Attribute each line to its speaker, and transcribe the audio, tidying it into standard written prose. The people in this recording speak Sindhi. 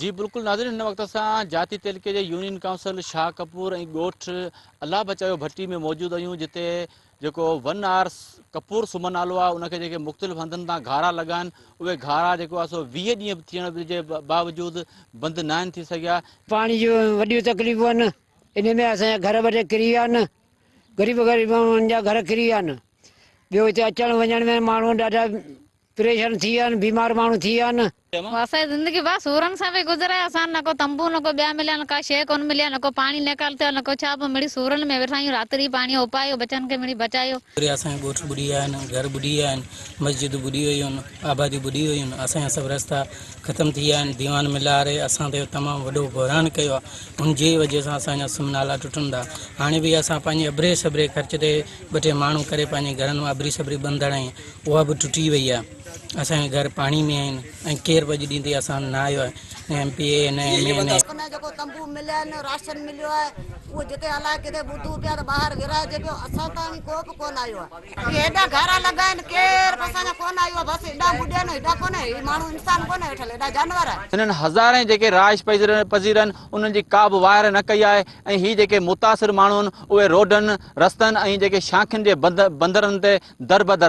Speaker 1: جي بلڪل ناظرين هن وقت اسان جاتي تعلقي جي يونين ڪائونسل شاهه ڪپور ۽ ڳوٺ الله بچايو ڀٽي ۾ موجود آهيون جتي جيڪو ون آر ڪپور سم نالو آهي ان کي جيڪي مختلف هنڌن تان گهارا لڳا آهن اهي گهارا جيڪو آهي سو 20 ڏينهن ٿيڻ جي باوجود بند ناهن ٿي سگهيا.
Speaker 2: پاڻي جون وڏيون تڪليفون آهن ان ۾ اسان جا گهر ٻه ٽي ڪري ويا آهن غريب غريب ماڻهن جا گهر ڪري ويا آهن ٻيو هتي اچڻ وڃڻ ۾ ماڻهو ڏاڍا پريشان ٿي ويا آهن بيمار ماڻهو ٿي ويا آهن.
Speaker 3: اسان جي زندگي بس سورن سان پئي گذري اسان نه ڪو تنبو نه ڪو ٻيا مليا نه ڪا شيء ڪونه ملي آ نه ڪو پاڻي نيڪال ٿيو آ نه ڪو ڇا پوء مڙئي سورن ۾ ويٺا آهيون رات ڏينهن پاڻي اپايو ٻچن کي مڙئي بچايو.
Speaker 4: وري اسان جا ڳوٺ ٻڏي ويا آهن، گهر ٻڏي ويا آهن، مسجدون ٻڏي ويون آهن، آباديون ٻڏي ويون آهن، اسان جا سڀ رستا ختم ٿي ويا آهن، ديوان ملهاري اسان تي تمام وڏو بحران ڪيو آهي، ان جي وجه سان اسان جا سم نالا ٽٽن ٿا، هاڻي به اسان پنهنجي ابري سبري خرچ تي ٻه ٽي ماڻهو ڪري پنهنجي گهرن مان ابري سبري ٻنڌ هڻائي اها به ٽٽي وئي آهي، اسان جا گهر پاڻي ۾ آهن ۽ ڪير به اڄ ڏينهن تائين اسان وٽ نه آيو آهي، نه ايم پي اي نه ايم اين اي.
Speaker 5: نه جيڪو تنبو مليا آهن راشن مليو آهي اهو جتي الائي ڪٿي ٻڌون پيا ته ٻاهر ورهائجي پيو اسان تائين ڪو به ڪونه آيو آهي. هي هيڏا گهارا لڳا آهن ڪير به اسان جا ڪونه آيو آهي بس هيڏا ٻڏيا آهن هيڏا ڪونه هي ماڻهو انسان ڪونه ويٺل هيڏا جانور آهن.
Speaker 1: هنن هزارين جيڪي رهائش پذير آهن انهن جي ڪا به واهر نه ڪئي آهي ۽ هي جيڪي متاثر ماڻهو آهن اهي روڊن رستن ۽ جيڪي شاخن جي بندرن تي دربدر.